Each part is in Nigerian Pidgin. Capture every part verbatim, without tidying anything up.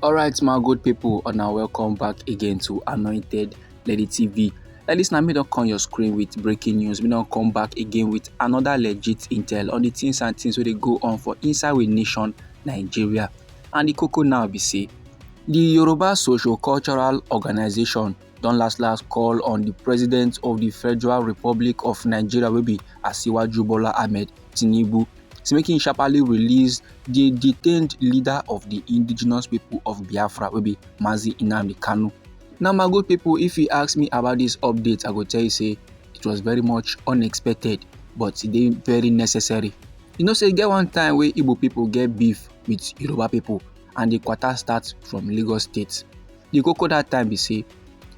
Alright, my good people, and now welcome back again to Anointed Lady T V. Like this, now me don't come your screen with breaking news. Me don't come back again with another legit intel on the things and things where they go on for inside with nation Nigeria. And the cocoa now be say the Yoruba Social Cultural Organization don last last call on the president of the Federal Republic of Nigeria, wey be Asiwaju Bola Ahmed Tinubu, say make him sharply release the detained leader of the indigenous people of Biafra, wey be Mazi Nnamdi Kanu. Now, my good people, if you ask me about this update, I go tell you say it was very much unexpected, but e dey very necessary. You know say e get one time wey Igbo people get beef with Yoruba people, and the kwata start from Lagos State. The koko that time be say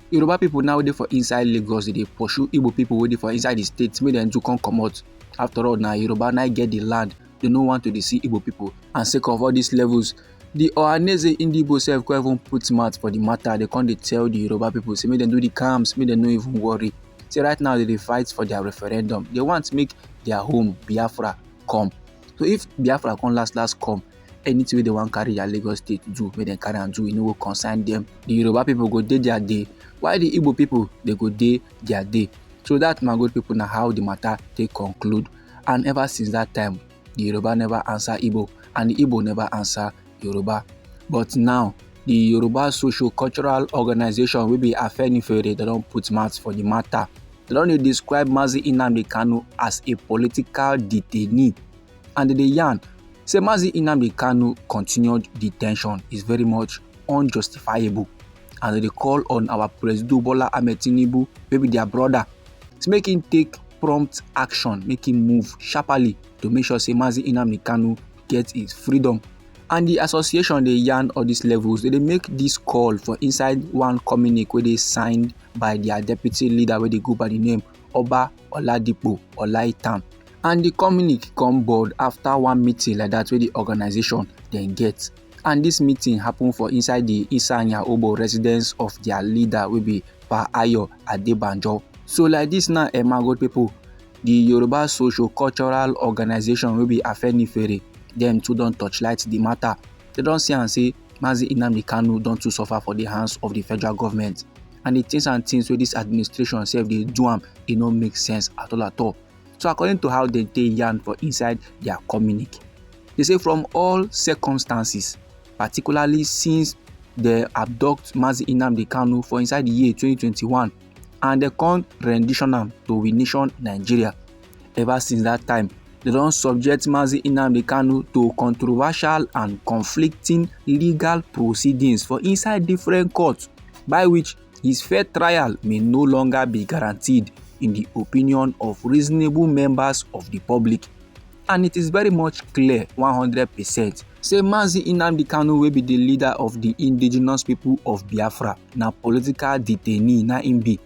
Yoruba people now dey for inside Lagos, they dey pursue Igbo people wey dey for inside the state, make dem do come comot. After all, na Yoruba na get the land. They no want to dey see Igbo people. And sake of all these levels, the Ohaneze Indibo sef come even put mouth for the matter. They come dey tell the Yoruba people say make dem do the calms, make dem no even worry. Say right now they dey fight for their referendum. They want make their home Biafra come. So if Biafra come last last come, anything wey they wan carry their Lagos state do, make dem carry am do. E no go concern them. The Yoruba people go dey their day, while the Igbo people, they go dey their day. So that, my good people, na how the matter take conclude. And ever since that time, the Yoruba never answer Igbo, and the Igbo never answer Yoruba. But now, the Yoruba Social Cultural Organization, wey be Afenifere, they don put mouth for the matter. They don dey describe Mazi Nnamdi Kanu as a political detainee, and they dey yarn say Mazi Nnamdi Kanu continued detention is very much unjustifiable, and they dey call on our Presido Bola Ahmed Tinubu, wey be their brother, to make him take prompt action, make him move sharply to make sure say Mazi Nnamdi Kanu get his freedom. And the association dey yarn all these levels, they dey make this call for inside one communique wey dey signed by their deputy leader wey dey go by the name Oba Oladipo Olaitan. And the communique come board after one meeting like that wey the organization dem get. And this meeting happen for inside the Isanya Obo residence of their leader wey be Pa Ayo Adebanjo. So like this now, eh, my good people, the Yoruba Social Cultural Organization wey be Afenifere, dem too don torchlight the matter. They don see am say Mazi Nnamdi Kanu don too suffer for the hands of the federal government, and the things and things wey this administration sef dey do am, e no make sense at all at all. So according to how dem take yarn for inside their communique, they say from all circumstances, particularly since they abduct Mazi Nnamdi Kanu for inside the year twenty twenty-one, and they come rendition am to We Nation Nigeria. Ever since that time, they don subject Mazi Nnamdi Kanu to controversial and conflicting legal proceedings for inside different courts, by which his fair trial may no longer be guaranteed in the opinion of reasonable members of the public. And it is very much clear one hundred percent say Mazi Nnamdi Kanu, wey be the leader of the indigenous people of Biafra, na political detainee na im be.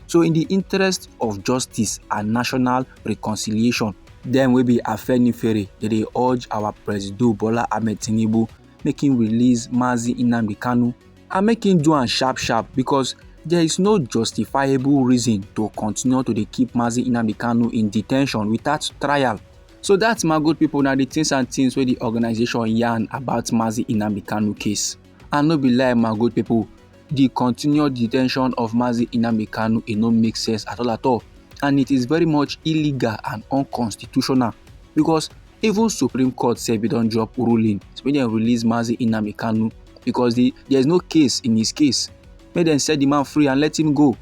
So in the interest of justice and national reconciliation, dem wey be Afenifere, they dey urge our Presido Bola Ahmed Tinubu make him release Mazi Nnamdi Kanu and make him do am sharp sharp, because there is no justifiable reason to continue to dey keep Mazi Nnamdi Kanu in detention without trial. So that, my good people, na the things and things wey the organization yarn about Mazi Nnamdi Kanu case. And no be lie, my good people, the continued detention of Mazi Nnamdi Kanu, e no make sense at all at all, and it is very much illegal and unconstitutional, because even Supreme Court sef bin don drop ruling say make dem release Mazi Nnamdi Kanu, because the, there is no case in his case. Make dem set the man free and let him go.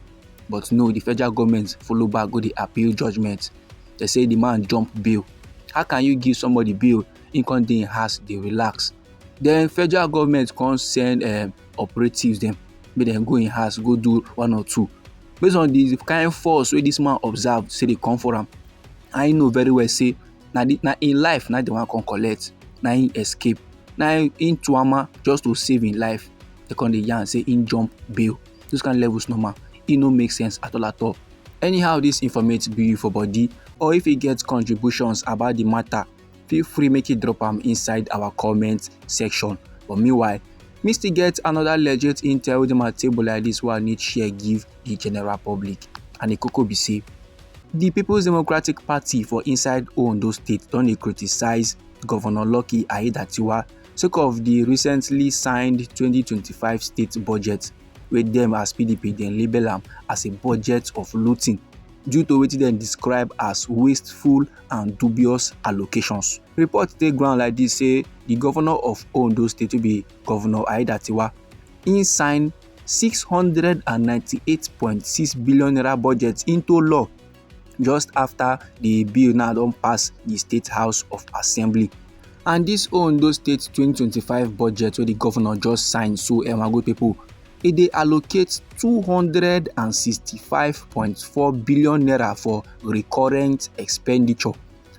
But no, the federal government follow back go dey appeal judgment. They say the man jump bail. How can you give somebody bail, he come dey in house dey relax? Then federal government come send um, operatives dem, make dem go in house go do one or two. Based on the kind force wey this man observe say dey come for am, I know very well say na the, na im life na dey wan come collect, na im escape, na im tuama just to save im life. They come dey yarn say im jump bail. Those kind levels normal, e no make sense at all at all. Anyhow this informate be you for body, or if you get contributions about the matter, feel free make you drop am inside our comment section. But meanwhile, me still get another legit intel wey dey my table like this wey I need share give the general public, and the koko be say the People's Democratic Party for inside Ondo State don dey criticize Governor Lucky Aiyedatiwa sake of di recently signed twenty twenty-five state budget, wey dem as P D P dem label am as a budget of looting due to wetin dem describe as wasteful and dubious allocations. Report dey ground like dis say di governor of Ondo State, wey be Governor Aiyedatiwa, im sign six hundred and ninety-eight point six billion naira budget into law just after di bill now don pass di State House of Assembly. And dis Ondo State twenty twenty-five budget wey di governor just sign so, eh, my good people, e dey allocate two hundred and sixty-five point four billion naira for recurrent expenditure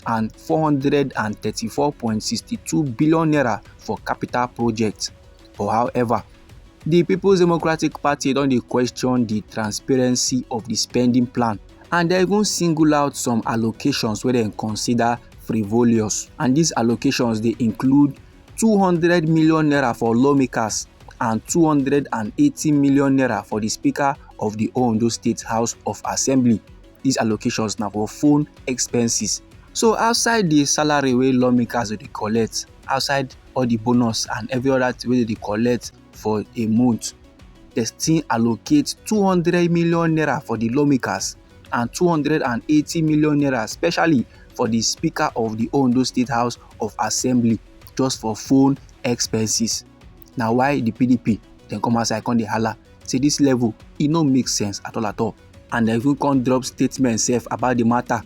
and four hundred and thirty-four point sixty-two billion naira for capital projects. But however, di People's Democratic Party don dey question di transparency of di spending plan, and dem even single out some allocations wey dem consider frivolous. And dis allocations dey include two hundred million naira for lawmakers and two hundred and eighty million naira for di Speaker of di Ondo State House of Assembly. Dis allocations na for phone expenses. So outside di salary wey lawmakers go dey collect, outside all di bonus and every other thing wey dem dey collect for a month, dem still allocate two hundred million naira for di lawmakers and two hundred and eighty million naira specially for di Speaker of di Ondo State House of Assembly, just for phone expenses. Na why di P D P dem come outside come dey hala say dis level, e no make sense at all at all. And dem even come drop statement sef about di matter.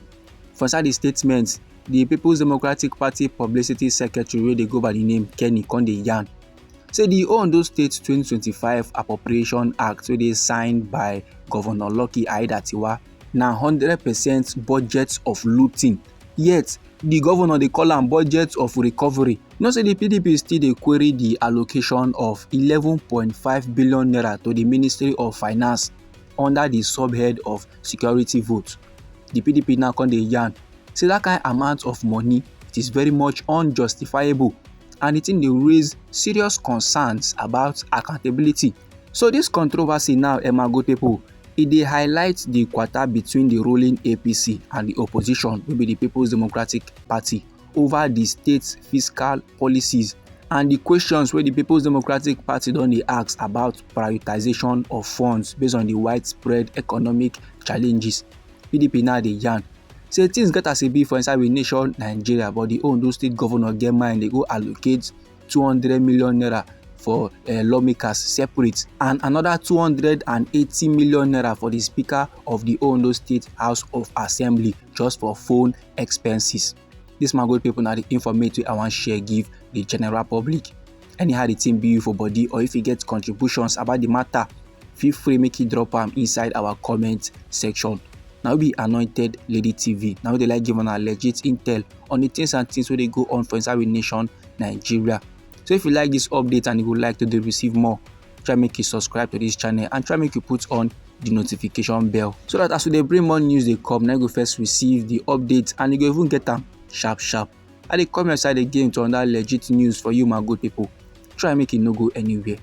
For inside di statement, di People's Democratic Party publicity secretary wey dey go by di name Kenny come dey yarn say di Ondo State twenty twenty-five Appropriation Act wey dey signed by Governor Lucky Aiyedatiwa na hundred percent budget of looting, yet di governor dey call am budget of recovery. You know say di P D P still dey query di allocation of eleven point five billion naira to di Ministry of Finance under di subhead of security vote. Di P D P now come dey yarn say dat kind amount of money, it is very much unjustifiable, and di thing dey raise serious concerns about accountability. So dis controversy now, eh, my good people, e dey highlight di kwata between di ruling A P C and di opposition, wey be di People's Democratic Party, over di state fiscal policies and di questions wey di People's Democratic Party don dey ask about prioritization of funds based on di widespread economic challenges. P D P now dey yarn say things get as e be for inside we nation Nigeria, but di Ondo State governor get mind dey go allocate two hundred million naira for, eh, lawmakers separate and another two hundred and eighty million naira for di Speaker of di Ondo State House of Assembly just for phone expenses. Dis, my good people, na di informate wey I wan share give di general public. Anyhow di thing be you for body, or if you get contributions about di matter, feel free make you drop am inside our comment section. Na we be Anointed Lady T V. Na we dey like give una legit intel on di things and things wey dey go on for inside we nation, Nigeria. So if you like dis update and you go like to dey receive more, try make you subscribe to dis channel and try make you put on di notification bell, so dat as we dey bring more news dey come, na you go first receive di update and you go even get am sharp sharp. I dey come your side again to another legit news for you, my good people. Try make you no go anywhere.